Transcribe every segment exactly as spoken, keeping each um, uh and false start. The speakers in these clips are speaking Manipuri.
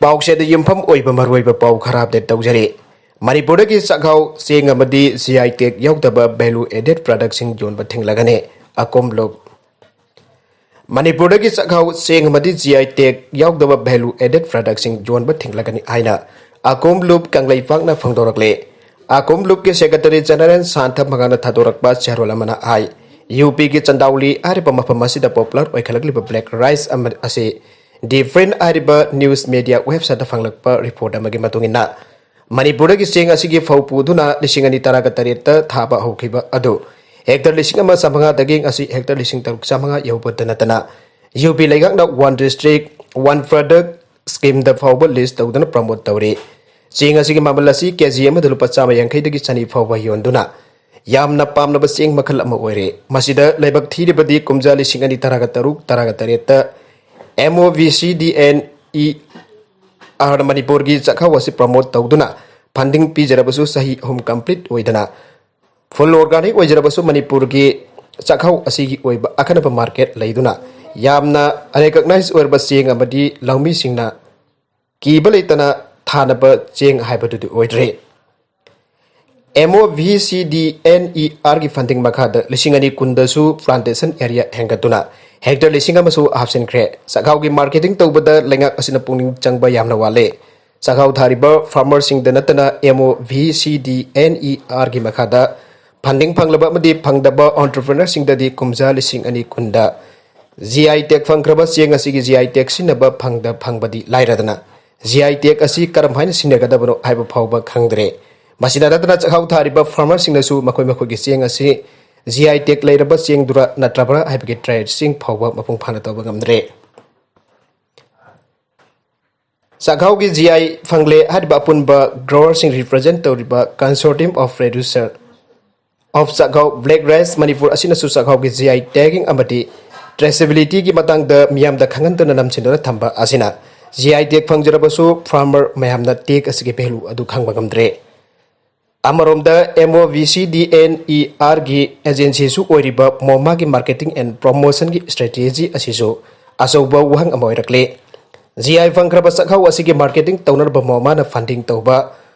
ꯄꯥꯎꯆꯦꯗ ꯌꯨꯝꯐꯝ ꯑꯣꯏꯕ ꯃꯔꯨꯑꯣꯏꯕ ꯄꯥꯎ ꯈꯔ ꯑꯞꯗꯦꯠ ꯇꯧꯖꯔꯤ꯫ ꯃꯅꯤꯄꯨꯔꯗꯒꯤ ꯆꯥꯛꯍꯥꯎ, ꯆꯦꯡ ꯑꯃꯗꯤ ꯖꯤ ꯑꯥꯏ ꯇꯦꯒ ꯌꯥꯎꯗꯕ ꯚꯦꯂꯨ ꯑꯦꯗꯦꯗ ꯄ꯭ꯔꯗꯛꯁꯤꯡ ꯌꯣꯟꯕ ꯊꯤꯡꯂꯒꯅꯤ꯫ ꯑꯀꯣꯝꯂꯨꯞ꯫ ꯃꯅꯤꯄꯨꯔꯗꯒꯤ ꯆꯥꯛꯍꯥꯎ, ꯆꯦꯡ ꯑꯃꯗꯤ ꯖꯤ ꯑꯥꯏ ꯇꯦꯒ ꯌꯥꯎꯗꯕ ꯚꯦꯂꯨ ꯑꯦꯗꯦꯗ ꯄ꯭ꯔꯗꯛꯁꯤꯡ ꯌꯣꯟꯕ ꯊꯤꯡꯂꯒꯅꯤ ꯍꯥꯏꯅ ꯑꯀꯣꯝꯂꯨꯞ ꯀꯪꯂꯩꯄꯥꯛꯅ ꯐꯣꯡꯗꯣꯔꯛꯂꯦ꯫ ꯑꯀꯣꯝꯂꯨꯞꯀꯤ ꯁꯦꯀ꯭ꯔꯦꯇꯔꯤ ꯖꯦꯅꯔꯦꯜ ꯁꯥꯟꯊ ꯃꯉꯥꯅ ꯊꯥꯗꯣꯔꯛꯄ ꯆꯦꯔꯣꯜ ꯑꯃꯅ ꯍꯥꯏ, ꯌꯨ ꯄꯤꯒꯤ ꯆꯟꯗꯥꯎꯂꯤ ꯍꯥꯏꯔꯤꯕ ꯃꯐꯝ ꯑꯁꯤꯗ ꯄꯣꯄꯨꯂꯔ ꯑꯣꯏꯈꯠꯂꯛꯂꯤꯕ ꯕ꯭ꯂꯦꯛ ꯔꯥꯏꯁ ꯑꯃ ꯑꯁꯤ ꯗꯤꯐ꯭ꯔꯦꯟ ꯍꯥꯏꯔꯤꯕ ꯅ꯭ꯌꯨꯁ ꯃꯦꯗꯤꯌꯥ ꯋꯦꯕꯁꯥꯏꯠꯇ ꯐꯪꯂꯛꯄ ꯔꯤꯄꯣꯔꯠ ꯑꯃꯒꯤ ꯃꯇꯨꯡ ꯏꯟꯅ, ꯃꯅꯤꯄꯨꯔꯗꯒꯤ ꯆꯦꯡ ꯑꯁꯤꯒꯤ ꯐꯧ ꯄꯨꯗꯨꯅ ꯂꯤꯁꯤꯡ ꯑꯅꯤ ꯇꯔꯥꯒ ꯇꯔꯦꯠꯇ ꯊꯥꯕ ꯍꯧꯈꯤꯕ ꯑꯗꯨ ꯍꯦꯛꯇꯔ ꯂꯤꯁꯤꯡ ꯑꯃ ꯆꯥꯃꯉꯥꯗꯒꯤ ꯉꯁꯤ ꯍꯦꯛꯇꯔ ꯂꯤꯁꯤꯡ ꯇꯔꯨꯛ ꯆꯥꯃꯉꯥ ꯌꯧꯕꯇ ꯅꯠꯇꯅ, ꯌꯨ ꯄꯤ ꯂꯩꯉꯥꯛꯅ ꯋꯥꯟ ꯗꯤꯁꯇ꯭ꯔꯤꯛ ꯋꯥꯟ ꯄ꯭ꯔꯗꯛ ꯁ꯭ꯀꯤꯝꯗ ꯐꯥꯎꯕ ꯂꯤꯁ ꯇꯧꯗꯨꯅ ꯄ꯭ꯔꯃꯣꯠ ꯇꯧꯔꯤ꯫ ꯆꯦꯡ ꯑꯁꯤꯒꯤ ꯃꯃꯜ ꯑꯁꯤ ꯀꯦ ꯖꯤ ꯑꯃꯗ ꯂꯨꯄꯥ ꯆꯥꯝꯃ ꯌꯥꯡꯈꯩꯗꯒꯤ ꯆꯅꯤ ꯐꯥꯎꯕ ꯌꯣꯟꯗꯨꯅ ꯌꯥꯝꯅ ꯄꯥꯝꯅꯕ ꯆꯦꯡ ꯃꯈꯜ ꯑꯃ ꯑꯣꯏꯔꯦ꯫ ꯃꯁꯤꯗ ꯂꯥꯏꯕꯛ ꯊꯤꯔꯤꯕꯗꯤ ꯀꯨꯝꯖꯥ ꯂꯤꯁꯤꯡ ꯑꯅꯤ ꯇꯔꯥꯒ ꯇꯔꯨꯛ ꯇꯔꯥꯒ ꯇꯔꯦꯠꯇ M O V C D N E R ꯃꯅꯤꯄꯨꯔꯒꯤ ꯆꯥꯛꯍꯥꯎ ꯑꯁꯤ ꯄ꯭ꯔꯃꯣꯠ ꯇꯧꯗꯨꯅ ꯐꯟꯗꯤꯡ ꯄꯤꯖꯔꯕꯁꯨ ꯆꯍꯤ ꯑꯍꯨꯝ ꯀꯝꯄ꯭ꯂꯤꯠ ꯑꯣꯏꯗꯅ ꯐꯨꯜ ꯑꯣꯔꯒꯥꯅꯤꯛ ꯑꯣꯏꯖꯔꯕꯁꯨ ꯃꯅꯤꯄꯨꯔꯒꯤ ꯆꯥꯛꯍꯥꯎ ꯑꯁꯤꯒꯤ ꯑꯣꯏꯕ ꯑꯈꯟꯅꯕ ꯃꯥꯔꯀꯦꯠ ꯂꯩꯗꯨꯅ ꯌꯥꯝꯅ ꯔꯦꯀꯛꯅꯥꯏꯖ ꯑꯣꯏꯔꯕ ꯆꯦꯡ ꯑꯃꯗꯤ ꯂꯧꯃꯤꯁꯤꯡꯅ ꯀꯤꯕ ꯂꯩꯇꯅ ꯊꯥꯅꯕ ꯆꯦꯡ ꯍꯥꯏꯕꯗꯨꯗꯤ ꯑꯣꯏꯗ꯭ꯔꯦ꯫ M O V C D N E ꯑꯥꯔꯒꯤ funding ꯃꯈꯥꯗ ꯂꯤꯁꯤꯡ ꯑꯅꯤ ꯀꯨꯟꯗꯁꯨ ꯄ꯭ꯂꯥꯟꯇꯦꯁꯟ ꯑꯦꯔꯤꯌꯥ ꯍꯦꯟꯒꯠꯇꯨꯅ ꯍꯦꯛꯇꯔ ꯂꯤꯁꯤꯡ ꯑꯃꯁꯨ ꯍꯥꯞꯆꯤꯟꯈ꯭ꯔꯦ꯫ ꯆꯥꯛꯍꯥꯎꯒꯤ ꯃꯥꯔꯀꯦꯇꯤꯡ ꯇꯧꯕꯗ ꯂꯩꯉꯥꯛ ꯑꯁꯤꯅ ꯄꯨꯛꯅꯤꯡ ꯆꯪꯕ ꯌꯥꯝꯅ ꯋꯥꯠꯂꯦ꯫ ꯆꯥꯛꯍꯥꯎ ꯊꯥꯔꯤꯕ ꯐꯥꯔꯃꯔꯁꯤꯡꯗ ꯅꯠꯇꯅ M O V C D N E ꯑꯥꯔꯒꯤ ꯃꯈꯥꯗ ꯐꯟꯗꯤꯡ ꯐꯪꯂꯕ ꯑꯃꯗꯤ ꯐꯪꯗꯕ ꯑꯣꯟꯇꯔꯄ꯭ꯔꯤꯅꯔꯁꯤꯡꯗꯗꯤ ꯀꯨꯝꯖꯥ ꯂꯤꯁꯤꯡ ꯑꯅꯤ ꯀꯨꯟꯗ ꯖꯤ ꯑꯥꯏ ꯇꯦꯒ ꯐꯪꯈ꯭ꯔꯕ ꯆꯦꯡ ꯑꯁꯤꯒꯤ ꯖꯤ ꯑꯥꯏ ꯇꯦꯒ ꯁꯤꯖꯤꯟꯅꯕ ꯐꯪꯗ ꯐꯪꯕꯗꯤ ꯂꯥꯏꯔꯗꯅ, ꯖꯤ ꯑꯥꯏ ꯇꯦꯒ ꯑꯁꯤ ꯀꯔꯝꯍꯥꯏꯅ ꯁꯤꯖꯤꯟꯅꯒꯗꯕꯅꯣ ꯍꯥꯏꯕ ꯐꯥꯎꯕ ꯈꯪꯗ꯭ꯔꯦ꯫ ꯃꯁꯤꯗ ꯅꯠꯇꯅ ꯆꯥꯛꯍꯥꯎ ꯊꯥꯔꯤꯕ ꯐꯥꯔꯃꯔꯁꯤꯡꯅꯁꯨ ꯃꯈꯣꯏ ꯃꯈꯣꯏꯒꯤ ꯆꯦꯡ ꯑꯁꯤ ꯖꯤ ꯑꯥꯏ ꯇꯦꯒ ꯂꯩꯔꯕ ꯆꯦꯡꯗꯨꯔ ꯅꯠꯇ꯭ꯔꯕ꯭ꯔꯥ ꯍꯥꯏꯕꯒꯤ ꯇ꯭ꯔꯦꯁꯤꯡ ꯐꯥꯎꯕ ꯃꯄꯨꯡ ꯐꯥꯅ ꯇꯧꯕ ꯉꯝꯗ꯭ꯔꯦ꯫ ꯆꯥꯛꯍꯥꯎꯒꯤ ꯖꯤ ꯑꯥꯏ ꯐꯪꯂꯦ ꯍꯥꯏꯔꯤꯕ ꯑꯄꯨꯟꯕ ꯒ꯭ꯔꯣꯋꯔꯁꯤꯡ ꯔꯤꯄ꯭ꯔꯖꯦꯟ ꯇꯧꯔꯤꯕ Consortium of Producer of Chakhao Black Rice Manipur ꯑꯁꯤꯅꯁꯨ ꯆꯥꯛꯍꯥꯎꯒꯤ ꯖꯤ ꯑꯥꯏ ꯇꯦꯒꯤꯡ ꯑꯃꯗꯤ ꯇ꯭ꯔꯦꯁꯦꯕꯤꯂꯤꯇꯤꯒꯤ ꯃꯇꯥꯡꯗ ꯃꯤꯌꯥꯝꯗ ꯈꯪꯍꯟꯗꯨꯅ ꯅꯝꯁꯤꯟꯗꯨꯅ ꯊꯝꯕ ꯑꯁꯤꯅ ꯖꯤ ꯑꯥꯏ ꯇꯦꯒ ꯐꯪꯖꯔꯕꯁꯨ ꯐꯥꯔꯃꯔ ꯃꯌꯥꯝꯅ ꯇꯦꯒ ꯑꯁꯤꯒꯤ ꯚꯦꯂꯨ ꯑꯗꯨ ꯈꯪꯕ ꯉꯝꯗ꯭ꯔꯦ꯫ ꯑꯃꯔꯣꯝꯗ M O V C D N E ꯑꯥꯔꯒꯤ ꯑꯦꯖꯦꯟꯁꯤꯁꯨ ꯑꯣꯏꯔꯤꯕ ꯃꯣꯃꯥꯒꯤ ꯃꯥꯔꯀꯦꯇꯤꯡ ꯑꯦꯟ ꯄ꯭ꯔꯣꯃꯣꯁꯟꯒꯤ ꯁ꯭ꯇ꯭ꯔꯦꯇꯦꯖꯤ ꯑꯁꯤꯁꯨ ꯑꯆꯧꯕ ꯋꯥꯍꯪ ꯑꯃ ꯑꯣꯏꯔꯛꯂꯦ꯫ ꯖꯤ ꯑꯥꯏ ꯐꯪꯈ꯭ꯔꯕ ꯆꯥꯛꯍꯥꯎ ꯑꯁꯤꯒꯤ ꯃꯥꯔꯀꯦꯇꯤꯡ ꯇꯧꯅꯅꯕ ꯃꯣꯃꯥꯅ ꯐꯟꯗꯤꯡ ꯇꯧꯕ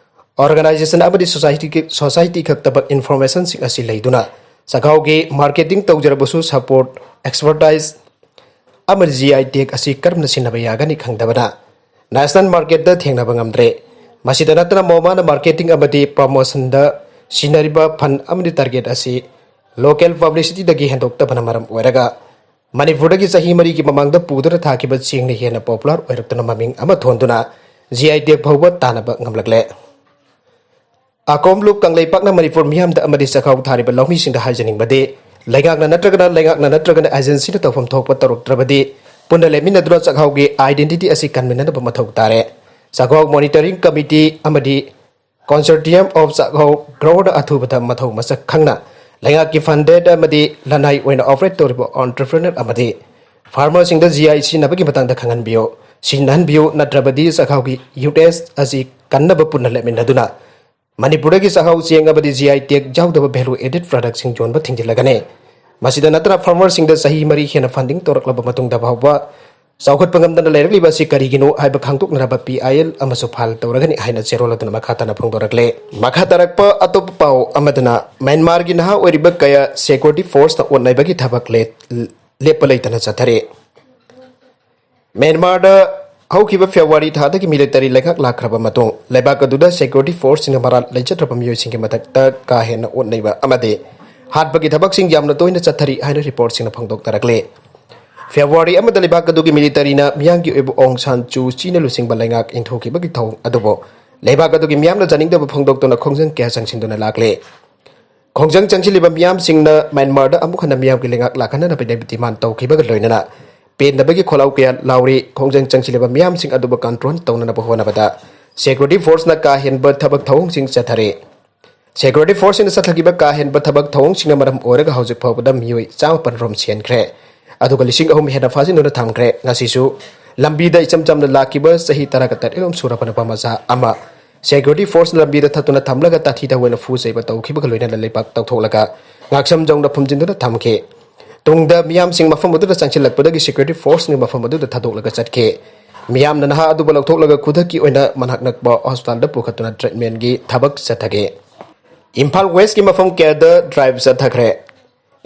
ꯑꯣꯔꯒꯅꯥꯏꯖꯦꯁꯟ ꯑꯃꯗꯤ ꯁꯣꯁꯥꯏꯇꯤꯒꯤ ꯁꯣꯁꯥꯏꯇꯤ ꯈꯛꯇꯃꯛ ꯏꯟꯐꯣꯔꯃꯦꯁꯟꯁꯤꯡ ꯑꯁꯤ ꯂꯩꯗꯨꯅ ꯆꯥꯛꯍꯥꯎꯒꯤ ꯃꯥꯔꯀꯦꯇꯤꯡ ꯇꯧꯖꯔꯕꯁꯨ ꯁꯄꯣꯔꯠ, ꯑꯦꯛꯁꯄꯔꯇꯥꯏꯖ ꯑꯃꯗꯤ ꯖꯤ ꯑꯥꯏ ꯇꯦꯒ ꯑꯁꯤ ꯀꯔꯝꯅ ꯁꯤꯟꯅꯕ ꯌꯥꯒꯅꯤ ꯈꯪꯗꯕꯅ ꯅꯦꯁꯅꯦꯜ ꯃꯥꯔꯀꯦꯠꯇ ꯊꯦꯡꯅꯕ ꯉꯝꯗ꯭ꯔꯦ꯫ ꯃꯁꯤꯗ ꯅꯠꯇꯅ ꯃꯣꯃꯥꯅ ꯃꯥꯔꯀꯦꯇꯤꯡ ꯑꯃꯗꯤ ꯄ꯭ꯔꯃꯣꯁꯟꯗ ꯁꯤꯖꯤꯟꯅꯔꯤꯕ ꯐꯟ ꯑꯃꯗꯤ ꯇꯥꯔꯒꯦꯠ ꯑꯁꯤ ꯂꯣꯀꯦꯜ ꯄꯕ꯭ꯂꯤꯁꯤꯇꯤꯗꯒꯤ ꯍꯦꯟꯗꯣꯛꯇꯕꯅ ꯃꯔꯝ ꯑꯣꯏꯔꯒ ꯃꯅꯤꯄꯨꯔꯗꯒꯤ ꯆꯍꯤ ꯃꯔꯤꯒꯤ ꯃꯃꯥꯡꯗ ꯄꯨꯗꯨꯅ ꯊꯥꯈꯤꯕ ꯆꯦꯡꯅ ꯍꯦꯟꯅ ꯄꯣꯄꯨꯂꯔ ꯑꯣꯏꯔꯛꯇꯨꯅ ꯃꯃꯤꯡ ꯑꯃ ꯊꯣꯟꯗꯨꯅ ꯖꯤ ꯑꯥꯏ ꯇꯦꯒ ꯐꯥꯎꯕ ꯇꯥꯟꯅꯕ ꯉꯝꯂꯛꯂꯦ꯫ ꯑꯀꯣꯝꯂꯨꯞ ꯀꯪꯂꯩꯄꯥꯛꯅ ꯃꯅꯤꯄꯨꯔ ꯃꯤꯌꯥꯝꯗ ꯑꯃꯗꯤ ꯆꯥꯛꯍꯥꯎ ꯊꯥꯔꯤꯕ ꯂꯧꯃꯤꯁꯤꯡꯗ ꯍꯥꯏꯖꯅꯤꯡꯕꯗꯤ, ꯂꯩꯉꯥꯛꯅ ꯅꯠꯇ꯭ꯔꯒꯅ ꯂꯩꯉꯥꯛꯅ ꯅꯠꯇ꯭ꯔꯒꯅ ꯑꯦꯖꯦꯟꯁꯤꯅ ꯇꯧꯐꯝ ꯊꯣꯛꯄ ꯇꯧꯔꯛꯇ꯭ꯔꯕꯗꯤ ꯄꯨꯟꯅ ꯂꯦꯞꯃꯤꯟꯅꯗꯨꯅ ꯆꯥꯛꯍꯥꯎꯒꯤ ꯑꯥꯏꯗꯦꯟꯇꯤꯇꯤ ꯑꯁꯤ ꯀꯟꯃꯤꯟꯅꯅꯕ ꯃꯊꯧ ꯇꯥꯔꯦ꯫ ꯆꯥꯛꯍꯥꯎ ꯃꯣꯅꯤꯇꯔꯤꯡ ꯀꯃꯤꯇꯤ ꯑꯃꯗꯤ Consortium of Chakhao Grower ꯑꯊꯨꯕꯗ ꯃꯊꯧ ꯃꯁꯛ ꯈꯪꯅ ꯂꯩꯉꯥꯛꯀꯤ ꯐꯟꯗꯦꯗ ꯑꯃꯗꯤ ꯂꯅꯥꯏ ꯑꯣꯏꯅ ꯑꯣꯄꯔꯦꯠ ꯇꯧꯔꯤꯕ ꯑꯣꯟꯇꯔꯄ꯭ꯔꯤꯅꯔ ꯑꯃꯗꯤ ꯐꯥꯔꯃꯔꯁꯤꯡꯗ ꯖꯤ ꯑꯥꯏ ꯁꯤꯖꯤꯟꯅꯕꯒꯤ ꯃꯇꯥꯡꯗ ꯈꯪꯍꯟꯕꯤꯌꯨ, ꯁꯤꯖꯤꯟꯅꯍꯟꯕꯤꯌꯨ, ꯅꯠꯇ꯭ꯔꯕꯗꯤ ꯆꯥꯛꯍꯥꯎꯒꯤ ꯌꯨꯇꯦꯖ ꯑꯁꯤ ꯀꯟꯅꯕ ꯄꯨꯟꯅ ꯂꯦꯞꯃꯤꯟꯅꯗꯨꯅ ꯃꯅꯤꯄꯨꯔꯗꯒꯤ ꯆꯥꯛꯍꯥꯎ ꯆꯦꯡ ꯑꯃꯗꯤ ꯖꯤ ꯑꯥꯏ ꯇꯦꯒ ꯌꯥꯎꯗꯕ ꯚꯦꯂꯨ ꯑꯦꯗꯦꯗ ꯄ꯭ꯔꯗꯛꯁꯤꯡ ꯌꯣꯟꯕ ꯊꯤꯡꯖꯤꯜꯂꯒꯅꯤ꯫ ꯃꯁꯤꯗ ꯅꯠꯇꯅ ꯐꯥꯔꯃꯔꯁꯤꯡꯗ ꯆꯍꯤ ꯃꯔꯤ ꯍꯦꯟꯅ ꯐꯟꯗꯤꯡ ꯇꯧꯔꯛꯂꯕ ꯃꯇꯨꯡꯗ ꯐꯥꯎꯕ ꯆꯥꯎꯈꯠꯄ ꯉꯝꯗꯅ ꯂꯩꯔꯛꯂꯤꯕ ꯑꯁꯤ ꯀꯔꯤꯒꯤꯅꯣ ꯍꯥꯏꯕ ꯈꯪꯗꯣꯛꯅꯅꯕ ꯄꯤ ꯑꯥꯏ ꯑꯦꯜ ꯑꯃꯁꯨ ꯐꯥꯏꯜ ꯇꯧꯔꯒꯅꯤ ꯍꯥꯏꯅ ꯆꯦꯔꯣꯜ ꯑꯗꯨꯅ ꯃꯈꯥ ꯇꯥꯅ ꯐꯣꯡꯗꯣꯔꯛꯂꯦ꯫ ꯃꯈꯥ ꯇꯥꯔꯛꯄ ꯑꯇꯣꯞꯄ ꯄꯥꯎ ꯑꯃꯗꯅ ꯃ꯭ꯌꯥꯟꯃꯥꯔꯒꯤ ꯅꯍꯥ ꯑꯣꯏꯔꯤꯕ ꯀꯌꯥ ꯁꯦꯀ꯭ꯌꯨꯔꯤꯇꯤ ꯐꯣꯔꯁꯅ ꯑꯣꯠ ꯅꯩꯕꯒꯤ ꯊꯕꯛ ꯂꯦ-, ꯂꯦꯞꯄ ꯂꯩꯇꯅ ꯆꯠꯊꯔꯤ꯫ ꯃ꯭ꯌꯥꯟꯃꯥꯔꯗ ꯍꯧꯈꯤꯕ ꯐꯦꯕ꯭ꯔꯨꯋꯥꯔꯤ ꯊꯥꯗꯒꯤ ꯃꯤꯂꯤꯇꯔꯤ ꯂꯩꯉꯥꯛ ꯂꯥꯛꯈ꯭ꯔꯕ ꯃꯇꯨꯡ ꯂꯩꯕꯥꯛ ꯑꯗꯨꯗ ꯁꯦꯀ꯭ꯌꯨꯔꯤꯇꯤ ꯐꯣꯔꯁꯁꯤꯡꯅ ꯃꯔꯥꯜ ꯂꯩꯖꯗ꯭ꯔꯕ ꯃꯤꯑꯣꯏꯁꯤꯡꯒꯤ ꯃꯊꯛꯇ ꯀꯥ ꯍꯦꯟꯅ ꯑꯣꯠ ꯅꯩꯕ ꯑꯃꯗꯤ ꯍꯥꯠꯄꯒꯤ ꯊꯕꯛꯁꯤꯡ ꯌꯥꯝꯅ ꯇꯣꯏꯅ ꯆꯠꯊꯔꯤ ꯍꯥꯏꯅ ꯔꯤꯄꯣꯔꯠꯁꯤꯡꯅ ꯐꯣꯡꯗꯣꯛꯅꯔꯛꯂꯤ꯫ ꯐꯦꯕ꯭ꯔꯨꯋꯥꯔꯤ ꯑꯃꯗ ꯂꯩꯕꯥꯛ ꯑꯗꯨꯒꯤ ꯃꯤꯂꯤꯇꯔꯤꯅ ꯃꯤꯌꯥꯝꯒꯤ ꯑꯣꯏꯕ ꯑꯣꯡ ꯁꯥꯟ ꯁꯨ ꯆꯤꯅ ꯂꯨꯆꯤꯡꯕ ꯂꯩꯉꯥꯛ ꯏꯟꯊꯨꯈꯤꯕꯒꯤ ꯊꯧꯑꯣꯡ ꯑꯗꯨꯕꯨ ꯂꯩꯕꯥꯛ ꯑꯗꯨꯒꯤ ꯃꯤꯌꯥꯝꯅ ꯆꯥꯅꯤꯡꯗꯕ ꯐꯣꯡꯗꯣꯛꯇꯨꯅ ꯈꯣꯡꯖꯪ ꯀꯌꯥ ꯆꯪꯁꯤꯟꯗꯨꯅ ꯂꯥꯛꯂꯤ꯫ ꯈꯣꯡꯖꯪ ꯆꯪꯁꯤꯜꯂꯤꯕ ꯃꯤꯌꯥꯝꯁꯤꯡꯅ ꯃ꯭ꯌꯥꯟꯃꯥꯔꯗ ꯑꯃꯨꯛ ꯍꯟꯅ ꯃꯤꯌꯥꯝꯒꯤ ꯂꯩꯉꯥꯛ ꯂꯥꯛꯍꯟꯅꯅꯕ ꯗꯤꯃꯥꯟ ꯇꯧꯈꯤꯕꯒ ꯂꯣꯏꯅꯅ ꯄꯦꯟꯗꯕꯒꯤ ꯈꯣꯜꯂꯥꯎ ꯀꯌꯥ ꯂꯥꯎꯔꯤ꯫ ꯈꯣꯡꯖꯪ ꯆꯪꯁꯤꯜꯂꯤꯕ ꯃꯤꯌꯥꯝꯁꯤꯡ ꯑꯗꯨꯕꯨ ꯀꯟꯇ꯭ꯔꯣꯜ ꯇꯧꯅꯅꯕ ꯍꯣꯠꯅꯕꯗ ꯁꯦꯀ꯭ꯌꯨꯔꯤꯇꯤ ꯐꯣꯔꯁꯅ ꯀꯥ ꯍꯦꯟꯕ ꯊꯕꯛ ꯊꯧꯑꯣꯡꯁꯤꯡ ꯆꯠꯊꯔꯤ꯫ ꯁꯦꯀ꯭ꯌꯨꯔꯤꯇꯤ ꯐꯣꯔꯁꯁꯤꯡꯅ ꯆꯠꯊꯈꯤꯕ ꯀꯥ ꯍꯦꯟꯕ ꯊꯕꯛ ꯊꯧꯑꯣꯡꯁꯤꯡꯅ ꯃꯔꯝ ꯑꯣꯏꯔꯒ ꯍꯧꯖꯤꯛ ꯐꯥꯎꯕꯗ ꯃꯤꯑꯣꯏ ꯆꯥꯝꯃꯥꯄꯟ ꯔꯣꯝ ꯁꯤꯍꯟꯈ꯭ꯔꯦ, ꯑꯗꯨꯒ ꯂꯤꯁꯤꯡ ꯑꯍꯨꯝ ꯍꯦꯟꯅ ꯐꯥꯖꯤꯟꯗꯨꯅ ꯊꯝꯈ꯭ꯔꯦ꯫ ꯉꯁꯤꯁꯨ ꯂꯝꯕꯤꯗ ꯏꯆꯝ ꯆꯝꯅ ꯂꯥꯛꯈꯤꯕ ꯆꯍꯤ ꯇꯔꯥꯒ ꯇꯔꯦꯠ ꯔꯣꯝ ꯁꯨꯔꯕ ꯅꯨꯄꯥ ꯃꯆꯥ ꯑꯃ ꯁꯦꯀ꯭ꯌꯨꯔꯤꯇꯤ ꯐꯣꯔꯁꯅ ꯂꯝꯕꯤꯗ ꯊꯠꯇꯨꯅ ꯊꯝꯂꯒ ꯇꯥꯊꯤ ꯇꯥꯑꯣꯏꯅ ꯐꯨ ꯆꯩꯕ ꯇꯧꯈꯤꯕꯒ ꯂꯣꯏꯅꯅ ꯂꯩꯕꯥꯛ ꯇꯧꯊꯣꯛꯂꯒ ꯉꯥꯛꯁꯝ ꯌꯧꯅ ꯐꯨꯝꯖꯤꯟꯗꯨꯅ ꯊꯝꯈꯤ꯫ ꯇꯨꯡꯗ ꯃꯤꯌꯥꯝꯁꯤꯡ ꯃꯐꯝ ꯑꯗꯨꯗ ꯆꯪꯁꯤꯜꯂꯛꯄꯗꯒꯤ ꯁꯦꯀ꯭ꯌꯨꯔꯤꯇꯤ ꯐꯣꯔꯁꯅ ꯃꯐꯝ ꯑꯗꯨꯗ ꯊꯥꯗꯣꯛꯂꯒ ꯆꯠꯈꯤ꯫ ꯃꯤꯌꯥꯝꯅ ꯅꯍꯥ ꯑꯗꯨꯕꯨ ꯂꯧꯊꯣꯛꯂꯒ ꯈꯨꯗꯛꯀꯤ ꯑꯣꯏꯅ ꯃꯅꯥꯛ ꯅꯛꯄ ꯍꯣꯁꯄꯤꯇꯥꯜꯗ ꯄꯨꯈꯠꯇꯨꯅ ꯇ꯭ꯔꯤꯠꯃꯦꯟꯒꯤ ꯊꯕꯛ ꯆꯠꯊꯈꯤ꯫ ꯏꯝꯐꯥꯜ ꯋꯦꯁꯀꯤ ꯃꯐꯝ ꯀꯌꯥꯗ ꯗ꯭ꯔꯥꯏꯚ ꯆꯠꯊꯈ꯭ꯔꯦ꯫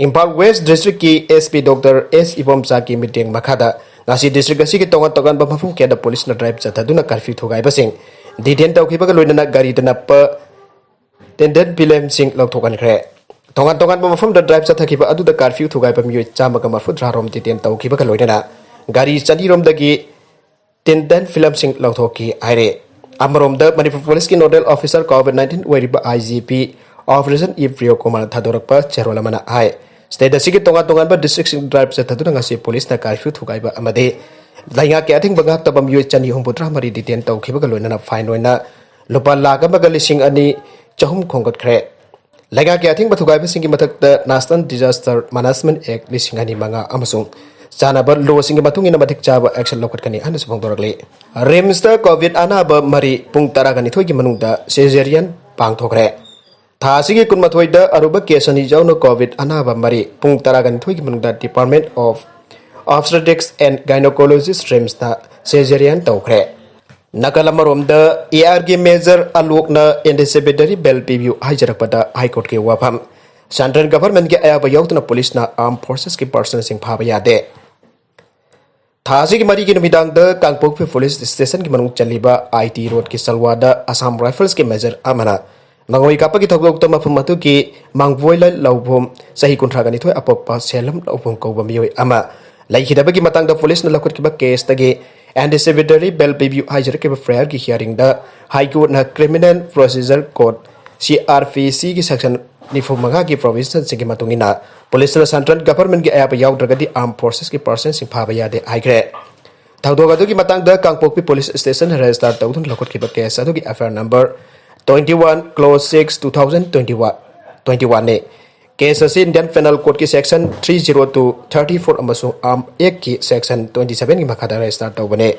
ꯏꯝꯐꯥꯜ ꯋꯦꯁ ꯗꯤꯁꯇ꯭ꯔꯤꯛꯀꯤ ꯑꯦꯁ ꯄꯤ ꯗꯣꯛꯇꯔ ꯑꯦꯁ ꯏꯕꯣꯝꯆꯥꯒꯤ ꯃꯤꯠꯌꯦꯡ ꯃꯈꯥꯗ ꯉꯁꯤ ꯗꯤꯁꯇ꯭ꯔꯤꯛ ꯑꯁꯤꯒꯤ ꯇꯣꯉꯥꯟ ꯇꯣꯉꯥꯟꯕ ꯃꯐꯝ ꯀꯌꯥꯗ ꯄꯨꯂꯤꯁꯅ ꯗ꯭ꯔꯥꯏꯚ ꯆꯠꯊꯗꯨꯅ ꯀꯔꯐ꯭ꯌꯨ ꯊꯨꯒꯥꯏꯕꯁꯤꯡ ꯗꯤꯇꯦꯟ ꯇꯧꯈꯤꯕꯒ ꯂꯣꯏꯅꯅ ꯒꯥꯔꯤꯗ ꯅꯞꯄ ꯇꯦꯟꯗꯦꯟ ꯐꯤꯂꯝꯁꯤꯡ ꯂꯧꯊꯣꯛꯍꯟꯈ꯭ꯔꯦ꯫ ꯇꯣꯉꯥꯟ ꯇꯣꯉꯥꯟꯕ ꯃꯐꯝꯗ ꯗ꯭ꯔꯥꯏꯚ ꯆꯠꯊꯈꯤꯕ ꯑꯗꯨꯗ ꯀꯥꯔꯐ꯭ꯌꯨ ꯊꯨꯒꯥꯏꯕ ꯃꯤꯑꯣꯏ ꯆꯥꯝꯃꯒ ꯃꯔꯤꯐꯨꯇꯔꯥ ꯔꯣꯝ ꯗꯤꯇꯦꯟ ꯇꯧꯈꯤꯕꯒ ꯂꯣꯏꯅꯅ ꯒꯥꯔꯤ ꯆꯅꯤꯔꯣꯝꯗꯒꯤ ꯇꯦꯟꯗꯦꯟ ꯐꯤꯂꯝꯁꯤꯡ ꯂꯧꯊꯣꯛꯈꯤ ꯍꯥꯏꯔꯦ꯫ ꯑꯃꯔꯣꯝꯗ ꯃꯅꯤꯄꯨꯔ ꯄꯨꯂꯤꯁꯀꯤ ꯅꯣꯗꯦꯜ ꯑꯣꯐꯤꯁꯥꯔ ꯀꯣꯚꯤꯗ ꯅꯥꯏꯟꯇꯤꯟ ꯑꯣꯏꯔꯤꯕ ꯑꯥꯏ ꯖꯤ ꯄꯤ ꯑꯣꯄꯔꯦꯁꯟ ꯏ ꯄ꯭ꯔꯤꯌꯣ ꯀꯨꯃꯥꯔꯅ ꯊꯥꯗꯣꯔꯛꯄ ꯆꯦꯔꯣꯜ ꯑꯃꯅ ꯍꯥꯏ, ꯁ꯭ꯇꯦꯠ ꯑꯁꯤꯒꯤ ꯇꯣꯉꯥꯟ ꯇꯣꯉꯥꯟꯕ ꯗꯤꯁꯇ꯭ꯔꯤꯛꯁꯤꯡ ꯗ꯭ꯔꯥꯏꯚ ꯆꯠꯊꯗꯨꯅ ꯉꯁꯤ ꯄꯨꯂꯤꯁꯅ ꯀꯥꯔꯐ꯭ꯌꯨ ꯊꯨꯒꯥꯏꯕ ꯑꯃꯗꯤ ꯂꯩꯉꯥꯛꯀꯤ ꯑꯊꯤꯡꯕ ꯉꯥꯛꯇꯕ ꯃꯤꯑꯣꯏ ꯆꯅꯤ ꯍꯨꯝꯐꯨꯇꯔꯥ ꯃꯔꯤ ꯗꯤꯇꯦꯟ ꯇꯧꯈꯤꯕꯒ ꯂꯣꯏꯅꯅ ꯐꯥꯏꯟ ꯑꯣꯏꯅ ꯂꯨꯄꯥ ꯂꯥꯈ ꯑꯃꯒ ꯂꯤꯁꯤꯡ ꯑꯅꯤ ꯆꯍꯨꯝ ꯈꯣꯝꯒꯠꯈ꯭ꯔꯦ꯫ ꯂꯩꯉꯥꯛꯀꯤ ꯑꯊꯤꯡꯕ ꯊꯨꯒꯥꯏꯕꯁꯤꯡꯒꯤ ꯃꯊꯛꯇ National Disaster Management Act ꯂꯤꯁꯤꯡ ꯑꯅꯤ ꯃꯉꯥ ꯑꯃꯁꯨꯡ ꯆꯥꯅꯕ ꯂꯣꯁꯤꯡꯒꯤ ꯃꯇꯨꯡ ꯏꯟꯅ ꯃꯇꯤꯛ ꯆꯥꯕ ꯑꯦꯛꯁꯟ ꯂꯧꯈꯠꯀꯅꯤ ꯍꯥꯏꯅꯁꯨ ꯐꯣꯡꯗꯣꯔꯛꯂꯤ꯫ ꯔꯤꯝꯁꯇ ꯀꯣꯚꯤꯗ ꯑꯅꯥꯕ ꯃꯔꯤ ꯄꯨꯡ ꯇꯔꯥꯒ ꯅꯤꯊꯣꯏꯒꯤ ꯃꯅꯨꯡꯗ ꯁꯤꯖꯦꯔꯤꯌꯟ ꯄꯥꯡꯊꯣꯛꯈ꯭ꯔꯦ꯫ ꯊꯥ ꯑꯁꯤꯒꯤ ꯀꯨꯟꯃꯥꯊꯣꯏꯗ ꯑꯔꯨꯕ ꯀꯦꯁ ꯑꯅꯤ ꯌꯥꯎꯅ ꯀꯣꯚꯤꯗ ꯑꯅꯥꯕ ꯃꯔꯤ ꯄꯨꯡ ꯇꯔꯥꯒ ꯅꯤꯊꯣꯏꯒꯤ ꯃꯅꯨꯡꯗ Department of Obstetrics and Gynaecologist ꯔꯤꯝꯁꯇ ꯁꯤꯖꯦꯔꯤꯌꯟ ꯇꯧꯈ꯭ꯔꯦ꯫ ꯅꯥꯀꯜ ꯑꯃꯔꯣꯝꯗ ꯑꯦ ꯑꯥꯔꯒꯤ ꯃꯦꯖꯔ ꯑꯂꯣꯛꯅ ꯑꯦꯟꯇꯤꯁꯤꯄꯦꯇꯔꯤ ꯕꯦꯜ ꯄꯤꯕꯤꯌꯨ ꯍꯥꯏꯖꯔꯛꯄꯗ ꯍꯥꯏ ꯀꯣꯔꯠꯀꯤ ꯋꯥꯐꯝ꯫ ꯁꯦꯟꯇ꯭ꯔꯦꯜ ꯒꯚꯔꯟꯃꯦꯟꯠꯀꯤ ꯑꯌꯥꯕ ꯌꯥꯎꯗꯅ ꯄꯨꯂꯤꯁꯅ ꯑꯥꯔꯝ ꯐꯣꯔꯁꯦꯁꯀꯤ ꯄꯔꯁꯅꯦꯜꯁꯤꯡ ꯐꯥꯕ ꯌꯥꯗꯦ꯫ ꯊꯥ ꯑꯁꯤꯒꯤ ꯃꯔꯤꯒꯤ ꯅꯨꯃꯤꯗꯥꯡꯗ ꯀꯥꯡꯄꯣꯛꯄꯤ ꯄꯨꯂꯤꯁ ꯁ꯭ꯇꯦꯁꯟꯒꯤ ꯃꯅꯨꯡ ꯆꯜꯂꯤꯕ ꯑꯥꯏ ꯇꯤ ꯔꯣꯗꯀꯤ ꯆꯜꯋꯥꯗ ꯑꯁꯥꯝ ꯔꯥꯏꯐꯜꯁꯀꯤ ꯃꯦꯖꯔ ꯑꯃꯅ ꯅꯣꯡꯃꯩ ꯀꯥꯞꯄꯒꯤ ꯊꯧꯗꯣꯛꯇ ꯃꯐꯝ ꯑꯗꯨꯒꯤ ꯃꯥꯡꯕꯣꯏꯂꯥꯜ ꯂꯧꯕꯨꯝ, ꯆꯍꯤ ꯀꯨꯟꯊ꯭ꯔꯥꯒ ꯅꯤꯊꯣꯏ, ꯑꯄꯣꯛꯄ ꯁꯦꯂꯝ ꯂꯧꯕꯨꯝ ꯀꯧꯕ ꯃꯤꯑꯣꯏ ꯑꯃ ꯂꯩꯈꯤꯗꯕꯒꯤ ꯃꯇꯥꯡꯗ ꯄꯨꯂꯤꯁꯅ ꯂꯧꯈꯠꯈꯤꯕ ꯀꯦꯁꯇꯒꯤ ꯑꯦꯟꯇꯤꯁꯤꯄꯦꯇꯔꯤ ꯕꯦꯜ ꯄꯤꯕꯤꯌꯨ ꯍꯥꯏꯖꯔꯛꯈꯤꯕ ꯐꯥꯏꯌꯔꯒꯤ ꯍꯤꯌꯥꯔꯤꯡꯗ ꯍꯥꯏ ꯀꯣꯔꯠꯅ criminal procedure code, C R P ꯁꯤꯒꯤ ꯁꯦꯛꯁꯟ ꯅꯤꯐꯨ ꯃꯉꯥꯒꯤ ꯄ꯭ꯔꯣꯚꯤꯖꯟꯁꯤꯡꯒꯤ ꯃꯇꯨꯡ ꯏꯟꯅ ꯄꯨꯂꯤꯁꯅ ꯁꯦꯟꯇ꯭ꯔꯦꯜ ꯒꯚꯔꯟꯃꯦꯟꯠꯀꯤ ꯑꯌꯥꯕ ꯌꯥꯎꯗ꯭ꯔꯒꯗꯤ ꯑꯥꯔꯝ ꯐꯣꯔꯁꯦꯁꯀꯤ ꯄꯔꯁꯅꯦꯜꯁꯤꯡ ꯐꯥꯕ ꯌꯥꯗꯦ ꯍꯥꯏꯈ꯭ꯔꯦ꯫ ꯊꯧꯗꯣꯛ ꯑꯗꯨꯒꯤ ꯃꯇꯥꯡꯗ ꯀꯥꯡꯄꯣꯛꯄꯤ ꯄꯨꯂꯤꯁ ꯁ꯭ꯇꯦꯁꯟ ꯔꯦꯖꯤꯁꯇꯥꯔ ꯇꯧꯗꯨꯅ ꯂꯧꯈꯠꯈꯤꯕ ꯀꯦꯁ ꯑꯗꯨꯒꯤ F I R number twenty one clause six two thousand twenty one, twenty one ꯅꯤ꯫ ꯀꯦꯁ ꯑꯁꯤ ꯏꯟꯗꯤꯌꯟ ꯄꯦꯅꯦꯜ ꯀꯣꯗꯀꯤ section three zero two, thirty four ꯑꯃꯁꯨꯡ ꯑꯥꯔꯝ ꯑꯦꯛꯀꯤ ꯁꯦꯛꯁꯟ twenty sevenꯒꯤ ꯃꯈꯥꯗ ꯔꯦꯖꯤꯁꯇꯥꯔ ꯇꯧꯕꯅꯤ꯫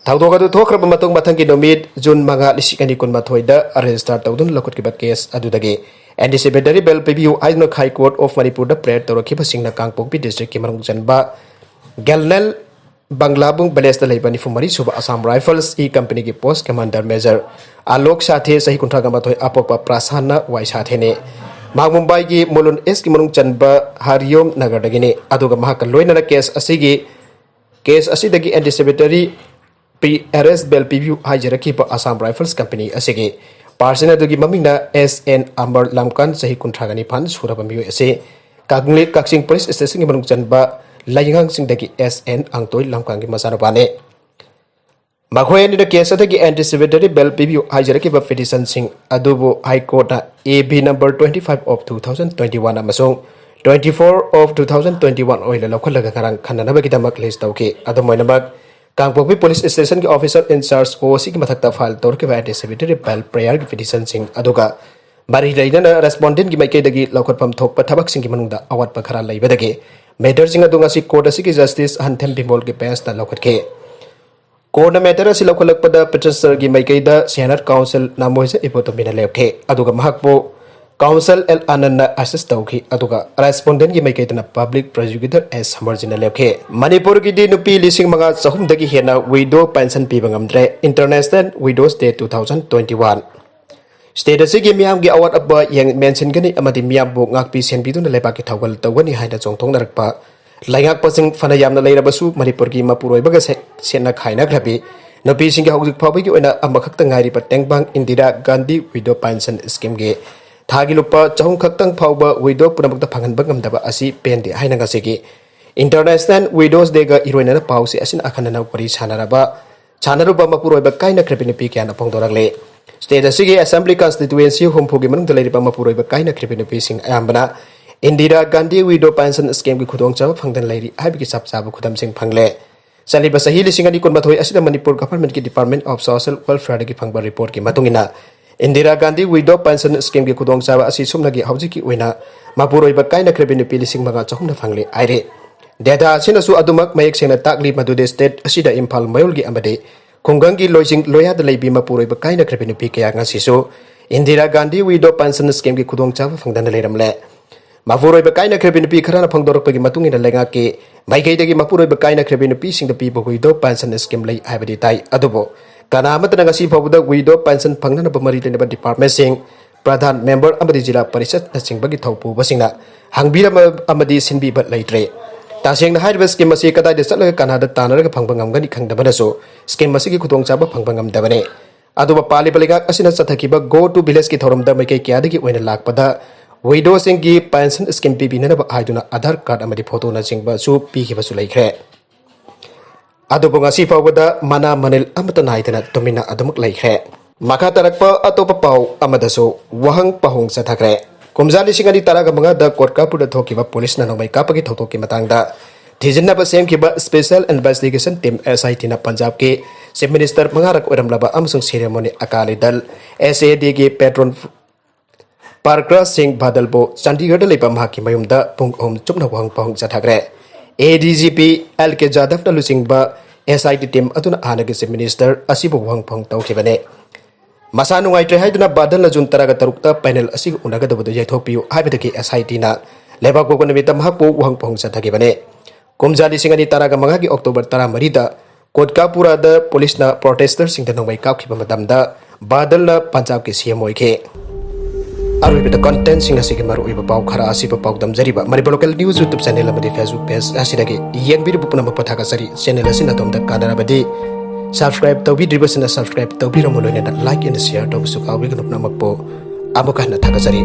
ꯊꯧꯗꯣꯛ ꯑꯗꯨ ꯊꯣꯛꯈ꯭ꯔꯕ ꯃꯇꯨꯡ ꯃꯊꯪꯒꯤ ꯅꯨꯃꯤꯠ ꯖꯨꯟ ꯃꯉꯥ, ꯂꯤꯁꯤꯡ ꯑꯅꯤ ꯀꯨꯟꯃꯥꯊꯣꯏꯗ ꯔꯦꯖꯤꯁꯇꯥꯔ ꯇꯧꯗꯨꯅ ꯂꯧꯈꯠꯈꯤꯕ ꯀꯦꯁ ꯑꯗꯨꯗꯒꯤ ꯑꯦꯟꯇꯤꯁꯤꯄꯦꯇꯔꯤ ꯕꯦꯜ ꯄꯤꯕꯤꯌꯨ ꯍꯥꯏꯗꯨꯅ ꯍꯥꯏ ꯀꯣꯔꯠ ꯑꯣꯐ ꯃꯅꯤꯄꯨꯔꯗ ꯄ꯭ꯔꯦꯌꯔ ꯇꯧꯔꯛꯈꯤꯕꯁꯤꯡꯅ ꯀꯥꯡꯄꯣꯛꯄꯤ ꯗꯤꯁꯇ꯭ꯔꯤꯛꯀꯤ ꯃꯅꯨꯡ ꯆꯟꯕ ꯒꯦꯜꯅꯦꯜ ꯕꯪꯂꯥꯕꯨꯡ ꯚꯤꯂꯦꯖꯇ ꯂꯩꯕ ꯅꯤꯐꯨ ꯃꯔꯤ ꯁꯨꯕ ꯑꯁꯥꯝ ꯔꯥꯏꯐꯜꯁ ꯏ ꯀꯝꯄꯅꯤꯒꯤ ꯄꯣꯁ ꯀꯃꯥꯟꯗꯔ ꯃꯦꯖꯔ ꯑꯥꯂꯣꯛ ꯁꯥꯊꯦ, ꯆꯍꯤ ꯀꯨꯟꯊ꯭ꯔꯥꯒ ꯃꯥꯊꯣꯏ, ꯑꯄꯣꯛꯄ ꯄ꯭ꯔꯥꯁꯥꯟꯅ ꯋꯥꯏ ꯁꯥꯊꯦꯅꯤ꯫ ꯃꯍꯥꯛ ꯃꯨꯝꯕꯥꯏꯒꯤ ꯃꯨꯂꯨꯟ ꯏꯁꯀꯤ ꯃꯅꯨꯡ ꯆꯟꯕ ꯍꯔꯤꯌꯣꯝ ꯅꯒꯔꯗꯒꯤꯅꯤ꯫ ꯑꯗꯨꯒ ꯃꯍꯥꯛꯀ ꯂꯣꯏꯅꯅ ꯀꯦꯁ ꯑꯁꯤꯒꯤ, ꯀꯦꯁ ꯑꯁꯤꯗꯒꯤ ꯑꯦꯟꯇꯤꯁꯤꯄꯦꯇꯔꯤ ꯄꯤ ꯑꯦꯔꯦꯁ ꯕꯦꯜ ꯄꯤꯕꯤꯌꯨ ꯍꯥꯏꯖꯔꯛꯈꯤꯕ ꯑꯁꯥꯝ ꯔꯥꯏꯐꯜꯁ ꯀꯝꯄꯅꯤ ꯑꯁꯤꯒꯤ ꯄꯥꯔꯁꯟ ꯑꯗꯨꯒꯤ ꯃꯃꯤꯡꯅ ꯑꯦꯁ ꯑꯦꯟ ꯑꯃꯔ ꯂꯝꯀꯥꯟ, ꯆꯍꯤ ꯀꯨꯟꯊ꯭ꯔꯥꯒ ꯅꯤꯄꯥꯟ ꯁꯨꯔꯕ ꯃꯤꯑꯣꯏ ꯑꯁꯤ ꯀꯪꯂꯩ ꯀꯛꯆꯤꯡ ꯄꯨꯂꯤꯁ ꯁ꯭ꯇꯦꯁꯟꯒꯤ ꯃꯅꯨꯡ ꯆꯟꯕ ꯂꯩꯉꯥꯡꯁꯤꯡꯗꯒꯤ ꯑꯦꯁ ꯑꯦꯟ ꯑꯪꯇꯣꯏ ꯂꯝꯀꯥꯟꯒꯤ ꯃꯆꯥꯅꯨꯄꯥꯅꯤ꯫ ꯃꯈꯣꯏ ꯑꯅꯤꯅ ꯀꯦꯁ ꯑꯗꯨꯒꯤ ꯑꯦꯟꯇꯤꯁꯤꯄꯦꯇꯔꯤ ꯕꯦꯜ ꯄꯤꯕꯤꯌꯨ ꯍꯥꯏꯖꯔꯛꯈꯤꯕ ꯄꯤꯇꯤꯁꯟꯁꯤꯡ ꯑꯗꯨꯕꯨ ꯍꯥꯏ ꯀꯣꯔꯠꯅ A B number twenty five of two thousand twenty one ꯑꯃꯁꯨꯡ twenty four of two thousand twenty one ꯑꯣꯏꯅ ꯂꯧꯈꯠꯂꯒ ꯉꯔꯥꯡ ꯈꯟꯅꯅꯕꯒꯤꯗꯃꯛ ꯂꯤꯁ ꯇꯧꯈꯤ꯫ ꯑꯗꯨꯝ ꯑꯣꯏꯅꯃꯛ, ꯀꯥꯡꯄꯣꯛꯄꯤ ꯄꯨꯂꯤꯁ ꯁ꯭ꯇꯦꯁꯟꯒꯤ ꯑꯣꯐꯤꯁꯔ ꯏꯟꯆꯥꯔꯖ ꯑꯣ ꯁꯤꯒꯤ ꯃꯊꯛꯇ ꯐꯥꯏꯜ ꯇꯧꯔꯛꯈꯤꯕ ꯑꯦꯟꯇꯤꯁꯤꯄꯦꯇꯔꯤ ꯕꯦꯜ ꯄ꯭ꯔꯦꯌꯔꯒꯤ ꯄꯤꯇꯤꯁꯟꯁꯤꯡ ꯑꯗꯨꯒ ꯃꯔꯤ ꯂꯩꯅꯅ ꯔꯦꯁꯄꯣꯟꯗꯦꯟꯒꯤ ꯃꯥꯏꯀꯩꯗꯒꯤ ꯂꯧꯈꯠꯐꯝ ꯊꯣꯛꯄ ꯊꯕꯛꯁꯤꯡꯒꯤ ꯃꯅꯨꯡꯗ ꯑꯋꯥꯠꯄ ꯈꯔ ꯂꯩꯕꯗꯒꯤ ꯃꯦꯇꯔꯁꯤꯡ ꯑꯗꯨ ꯉꯁꯤ ꯀꯣꯔꯠ ꯑꯁꯤꯒꯤ ꯖꯁꯇꯤꯁ ꯍꯟꯊꯦꯝ ꯕꯤꯃꯣꯜꯒꯤ ꯕꯦꯟꯁꯅ ꯂꯧꯈꯠꯈꯤ꯫ ꯀꯣꯔꯠꯅ ꯃꯦꯇꯔ ꯑꯁꯤ ꯂꯧꯈꯠꯂꯛꯄꯗ ꯄꯤꯇꯤꯁꯅꯔꯒꯤ ꯃꯥꯏꯀꯩꯗ ꯁꯦꯅꯥꯠ ꯀꯥꯎꯟꯁꯤꯜ ꯅꯥꯃꯣꯏꯖ ꯏꯕꯣꯇꯣꯝꯕꯤꯅ ꯂꯦꯞꯈꯤ, ꯑꯗꯨꯒ ꯃꯍꯥꯛꯄꯨ ꯀꯥꯎꯟꯁꯤꯜ ꯑꯦꯜ ꯑꯥꯅꯟꯗꯅ ꯑꯦꯁꯤꯁ ꯇꯧꯈꯤ, ꯑꯗꯨꯒ ꯔꯦꯁꯄꯣꯟꯗꯦꯟꯒꯤ ꯃꯥꯏꯀꯩꯗꯅ ꯄꯕ꯭ꯂꯤꯛ ꯄ꯭ꯔꯣꯁꯤꯀ꯭ꯌꯨꯇꯔ ꯑꯦꯁ ꯁꯃꯔꯖꯤꯅ ꯂꯦꯞꯈꯤ꯫ ꯃꯅꯤꯄꯨꯔꯒꯤꯗꯤ ꯅꯨꯄꯤ ꯂꯤꯁꯤꯡ ꯃꯉꯥ ꯆꯍꯨꯝꯗꯒꯤ ꯍꯦꯟꯅ ꯋꯤꯗꯣ ꯄꯦꯟꯁꯟ ꯄꯤꯕ ꯉꯝꯗ꯭ꯔꯦ꯫ International Widows Day two thousand twenty one꯫ State ꯑꯁꯤꯒꯤ ꯃꯤꯌꯥꯝꯒꯤ ꯑꯋꯥꯠ ꯑꯄ ꯌꯦꯡ-, ꯃꯦꯟꯁꯤꯟꯒꯅꯤ ꯑꯃꯗꯤ ꯃꯤꯌꯥꯝꯕꯨ ꯉꯥꯛꯄꯤ ꯁꯦꯟꯕꯤꯗꯨꯅ ꯂꯩꯕꯥꯛꯀꯤ ꯊꯧꯒꯜ ꯇꯧꯒꯅꯤ ꯍꯥꯏꯅ ꯆꯣꯡꯊꯣꯛꯅꯔꯛꯄ ꯂꯩꯉꯥꯛꯄꯁꯤꯡ ꯐꯅ ꯌꯥꯝꯅ ꯂꯩꯔꯕꯁꯨ, ꯃꯅꯤꯄꯨꯔꯒꯤ ꯃꯄꯨꯔꯣꯏꯕꯒ ꯁꯦ-, ꯁꯦꯠꯅ ꯈꯥꯏꯅꯈ꯭ꯔꯕꯤ ꯅꯨꯄꯤꯁꯤꯡꯒꯤ ꯍꯧꯖꯤꯛ ꯐꯥꯎꯕꯒꯤ ꯑꯣꯏꯅ ꯑꯃꯈꯛꯇ ꯉꯥꯏꯔꯤꯕ ꯇꯦꯡꯕꯥꯡ ꯏꯟꯗꯤꯔꯥ ꯒꯥꯟꯙꯤ ꯋꯤꯗꯣ ꯄꯦꯟꯁꯟ ꯁ꯭ꯀꯤꯝꯒꯤ ꯊꯥꯒꯤ ꯂꯨꯄꯥ ꯆꯍꯨꯝ ꯈꯛꯇꯪ ꯐꯥꯎꯕ ꯋꯤꯗꯣ ꯄꯨꯝꯅꯃꯛꯇ ꯐꯪꯍꯟꯕ ꯉꯝꯗꯕ ꯑꯁꯤ ꯄꯦꯟꯗꯦ ꯍꯥꯏꯅ ꯉꯁꯤꯒꯤ International Widows Day ꯒ ꯏꯔꯣꯏꯅꯅ ꯄꯥꯎꯁꯦ ꯑꯁꯤꯅ ꯑꯈꯟꯅꯅ ꯋꯥꯔꯤ ꯁꯥꯟꯅꯔꯕ ꯁꯥꯟꯅꯔꯨꯕ ꯃꯄꯨꯔꯣꯏꯕ ꯀꯥꯏꯅꯈ꯭ꯔꯕꯤ ꯅꯨꯄꯤ ꯀꯌꯥꯅ ꯐꯣꯡꯗꯣꯔꯛꯂꯤ꯫ ꯁ꯭ꯇꯦꯠ ꯑꯁꯤꯒꯤ ꯑꯦꯁꯦꯝꯕ꯭ꯂꯤ ꯀꯟꯁꯇꯤꯇ꯭ꯋꯦꯟꯁꯤ ꯍꯨꯝꯐꯨꯒꯤ ꯃꯅꯨꯡꯗ ꯂꯩꯔꯤꯕ ꯃꯄꯨꯔꯣꯏꯕ ꯀꯥꯏꯅꯈ꯭ꯔꯕꯤ ꯅꯨꯄꯤꯁꯤꯡ ꯑꯌꯥꯝꯕꯅ ꯏꯟꯗꯤꯔꯥ ꯒꯥꯟꯙꯤ ꯋꯤꯗꯣ ꯄꯦꯟꯁꯟ ꯁ꯭ꯀꯤꯝꯒꯤ ꯈꯨꯗꯣꯡꯆꯥꯕ ꯐꯪꯗꯅ ꯂꯩꯔꯤ ꯍꯥꯏꯕꯒꯤ ꯆꯞ ꯆꯥꯕ ꯈꯨꯗꯝꯁꯤꯡ ꯐꯪꯂꯦ꯫ ꯆꯠꯂꯤꯕ ꯆꯍꯤ ꯂꯤꯁꯤꯡ ꯑꯅꯤ ꯀꯨꯟꯃꯥꯊꯣꯏ ꯑꯁꯤꯗ ꯃꯅꯤꯄꯨꯔ ꯒꯚꯔꯟꯃꯦꯟꯠꯀꯤ ꯗꯤꯄꯥꯔꯠꯃꯦꯟꯠ ꯑꯣꯐ ꯁꯣꯁꯤꯌꯦꯜ ꯋꯦꯜꯐꯤꯌꯔꯗꯒꯤ ꯐꯪꯕ ꯔꯤꯄꯣꯔꯠꯀꯤ ꯃꯇꯨꯡ ꯏꯟꯅ, ꯏꯟꯗꯤꯔꯥ ꯒꯥꯟꯙꯤ ꯋꯤꯗꯣ ꯄꯦꯟꯁꯟ ꯁ꯭ꯀꯤꯝꯒꯤ ꯈꯨꯗꯣꯡꯆꯥꯕ ꯑꯁꯤ ꯁꯨꯞꯅꯒꯤ ꯍꯧꯖꯤꯛꯀꯤ ꯑꯣꯏꯅ ꯃꯄꯨꯔꯣꯏꯕ ꯀꯥꯏꯅꯈ꯭ꯔꯕꯤ ꯅꯨꯄꯤ ꯂꯤꯁꯤꯡ ꯃꯉꯥ ꯆꯍꯨꯝꯅ ꯐꯪꯂꯦ ꯍꯥꯏꯔꯤ꯫ ꯗꯦꯇꯥ ꯑꯁꯤꯅꯁꯨ ꯑꯗꯨꯃꯛ ꯃꯌꯦꯛ ꯁꯦꯡꯅ ꯇꯥꯛꯂꯤ ꯃꯗꯨꯗꯤ ꯁ꯭ꯇꯦꯠ ꯑꯁꯤꯗ ꯏꯝꯐꯥꯜ ꯃꯌꯣꯜꯒꯤ ꯑꯃꯗꯤ ꯈꯨꯡꯒꯪꯒꯤ ꯂꯣꯏꯖꯤꯡ ꯂꯣꯌꯥꯗ ꯂꯩꯕꯤ ꯃꯄꯨꯔꯣꯏꯕ ꯀꯥꯏꯅꯈ꯭ꯔꯕꯤ ꯅꯨꯄꯤ ꯀꯌꯥ ꯉꯁꯤꯁꯨ ꯏꯟꯗꯤꯔꯥ ꯒꯥꯟꯙꯤ ꯋꯤꯗꯣ ꯄꯦꯟꯁꯟ ꯁ꯭ꯀꯤꯝꯒꯤ ꯈꯨꯗꯣꯡꯆꯥꯕ ꯐꯪꯗꯅ ꯂꯩꯔꯝꯂꯦ꯫ ꯃꯄꯨꯔꯣꯏꯕ ꯀꯥꯏꯅꯈ꯭ꯔꯕꯤ ꯅꯨꯄꯤ ꯈꯔꯅ ꯐꯣꯡꯗꯣꯔꯛꯄꯒꯤ ꯃꯇꯨꯡ ꯏꯟꯅ ꯂꯩꯉꯥꯛꯀꯤ ꯃꯥꯏꯀꯩꯗꯒꯤ ꯃꯄꯨꯔꯣꯏꯕ ꯀꯥꯏꯅꯈ꯭ꯔꯕꯤ ꯅꯨꯄꯤꯁꯤꯡꯗ ꯄꯤꯕ widow pension scheme ꯂꯩ ꯍꯥꯏꯕꯗꯤ ꯇꯥꯏ꯫ ꯑꯗꯨꯕꯨ ꯀꯅꯥ ꯑꯃꯠꯇꯅ ꯉꯁꯤ ꯐꯥꯎꯕꯗ widow pension ꯐꯪꯅꯅꯕ ꯃꯔꯤ ꯂꯩꯅꯕ departmentꯁꯤꯡ, ꯄ꯭ꯔꯙꯥꯟ, member ꯑꯃꯗꯤ ꯖꯤꯂꯥ ꯄꯔꯤꯁꯠꯅꯆꯤꯡꯕꯒꯤ ꯊꯧꯄꯨꯕꯁꯤꯡꯅ ꯍꯪꯕꯤꯔꯝꯕ ꯑꯃꯗꯤ ꯁꯤꯟꯕꯤꯕ ꯂꯩꯇ꯭ꯔꯦ꯫ ꯇꯁꯦꯡꯅ ꯍꯥꯏꯔꯤꯕ scheme ꯑꯁꯤ ꯀꯗꯥꯏꯗ ꯆꯠꯂꯒ ꯀꯅꯥꯗ ꯇꯥꯟꯅꯔꯒ ꯐꯪꯕ ꯉꯝꯒꯅꯤ ꯈꯪꯗꯕꯅꯁꯨ scheme ꯑꯁꯤꯒꯤ ꯈꯨꯗꯣꯡꯆꯥꯕ ꯐꯪꯕ ꯉꯝꯗꯕꯅꯤ꯫ ꯑꯗꯨꯕꯨ ꯄꯥꯜꯂꯤꯕ ꯂꯩꯉꯥꯛ ꯑꯁꯤꯅ ꯆꯠꯊꯈꯤꯕ Go to Villageꯀꯤ ꯊꯧꯔꯝꯗ ꯃꯥꯏꯀꯩ ꯀꯌꯥꯗꯒꯤ ꯑꯣꯏꯅ ꯂꯥꯛꯄꯗ widowꯁꯤꯡꯒꯤ pension scheme ꯄꯤꯕꯤꯅꯅꯕ ꯍꯥꯏꯗꯨꯅ Aadhaar card ꯑꯃꯗꯤ photoꯅꯆꯤꯡꯕꯁꯨ ꯄꯤꯈꯤꯕꯁꯨ ꯂꯩꯈ꯭ꯔꯦ꯫ ꯑꯗꯨꯕꯨ ꯉꯁꯤ ꯐꯥꯎꯕꯗ ꯃꯅꯥ ꯃꯅꯤꯜ ꯑꯃꯠꯇ ꯅꯥꯏꯗꯅ ꯇꯨꯃꯤꯟꯅ ꯑꯗꯨꯃꯛ ꯂꯩꯈ꯭ꯔꯦ꯫ ꯃꯈꯥ ꯇꯥꯔꯛꯄ ꯑꯇꯣꯞꯄ ꯄꯥꯎ ꯑꯃꯗꯁꯨ ꯋꯥꯍꯪ ꯄꯥꯎꯍꯪ ꯆꯠꯊꯈ꯭ꯔꯦ꯫ ꯀꯨꯝꯖꯥ ꯂꯤꯁꯤꯡ ꯑꯅꯤ ꯇꯔꯥꯒ ꯃꯉꯥꯗ ꯀꯣꯠꯀꯥꯄꯨꯔꯗ ꯊꯣꯛꯈꯤꯕ ꯄꯨꯂꯤꯁꯅ ꯅꯣꯡꯃꯩ ꯀꯥꯞꯄꯒꯤ ꯊꯧꯗꯣꯛꯀꯤ ꯃꯇꯥꯡꯗ ꯊꯤꯖꯤꯟꯅꯕ ꯁꯦꯝꯈꯤꯕ special investigation team SITꯅ ꯄꯟꯖꯥꯕꯀꯤ Chief Minister ꯃꯉꯥꯔꯛ ꯑꯣꯏꯔꯝꯂꯕ ꯑꯃꯁꯨꯡ ꯁꯤꯔꯣꯃꯣꯅꯤ ꯑꯀꯥꯂꯤ ꯗꯜ SADꯒꯤ patron ꯄ꯭ꯔꯀꯥꯁ ꯁꯤꯡ ꯕꯥꯗꯜꯕꯨ ꯆꯥꯟꯗꯤꯒꯔꯗ ꯂꯩꯕ ꯃꯍꯥꯛꯀꯤ ꯃꯌꯨꯝꯗ ꯄꯨꯡ ꯑꯍꯨꯝ ꯆꯨꯞꯅ ꯋꯥꯍꯪ ꯄꯥꯎꯍꯪ ꯆꯠꯊꯈ꯭ꯔꯦ꯫ ADGP L K ꯖꯥꯗꯕꯅ ꯂꯨꯆꯤꯡꯕ SIT team ꯑꯗꯨꯅ ꯍꯥꯟꯅꯒꯤ Chief Minister ꯑꯁꯤꯕꯨ ꯋꯥꯍꯪ ꯄꯥꯎꯍꯪ ꯇꯧꯈꯤꯕꯅꯤ꯫ ꯃꯁꯥ ꯅꯨꯡꯉꯥꯏꯇ꯭ꯔꯦ ꯍꯥꯏꯗꯨꯅ ꯕꯥꯗꯜꯅ ꯖꯨꯟ ꯇꯔꯥꯒ ꯇꯔꯨꯛꯇ ꯄꯦꯅꯦꯜ ꯑꯁꯤꯒ ꯎꯅꯒꯗꯕꯗꯨ ꯌꯩꯊꯣꯛꯄꯤꯌꯨ ꯍꯥꯏꯕꯗꯒꯤ SITꯅ ꯂꯩꯕꯥꯛꯄꯣꯛꯄ ꯅꯨꯃꯤꯠꯇ ꯃꯍꯥꯛꯄꯨ ꯋꯥꯍꯪ ꯄꯥꯎꯍꯪ ꯆꯠꯊꯈꯤꯕꯅꯤ꯫ ꯀꯨꯝꯖꯥ ꯂꯤꯁꯤꯡ ꯑꯅꯤ ꯇꯔꯥꯒ ꯃꯉꯥꯒꯤ ꯑꯣꯛꯇꯣꯕꯔ ꯇꯔꯥꯃꯔꯤꯗ ꯀꯣꯠꯀꯥꯄꯨꯔꯥꯗ ꯄꯨꯂꯤꯁꯅ protesters ꯁꯤꯡꯗ ꯅꯣꯡꯃꯩ ꯀꯥꯞꯈꯤꯕ ꯃꯇꯝꯗ ꯕꯥꯗꯜꯅ ꯄꯟꯖꯥꯕꯀꯤ CM ꯑꯣꯏꯈꯤ꯫ ꯑꯔꯣꯏꯕꯗ contentꯁꯤꯡ ꯑꯁꯤꯒꯤ ꯃꯔꯨꯑꯣꯏꯕ ꯄꯥꯎ ꯈꯔ ꯑꯁꯤꯕꯨ ꯄꯥꯎꯗꯝꯖꯔꯤꯕ Manipur local news YouTube channel ꯑꯃꯗꯤ Facebook page ꯑꯁꯤꯗꯒꯤ ꯌꯦꯡꯕꯤꯔꯤꯕ ꯄꯨꯝꯅꯃꯛꯄꯨ ꯊꯥꯒꯠꯆꯔꯤ꯫ Channel ꯑꯁꯤꯅ ꯑꯗꯣꯝꯗ ꯀꯥꯟꯅꯔꯕꯗꯤ subscribe ꯇꯧꯕꯤꯗ꯭ꯔꯤꯕꯁꯤꯡꯅ subscribe ꯇꯧꯕꯤꯔꯝꯃꯨ, ꯂꯣꯏꯅꯅ like and share ꯇꯧꯕꯁꯨ ꯀꯥꯎꯕꯤꯒꯅꯨ꯫ ꯄꯨꯝꯅꯃꯛꯄꯨ ꯑꯃꯨꯛ ꯍꯟꯅ ꯊꯥꯒꯠꯆꯔꯤ꯫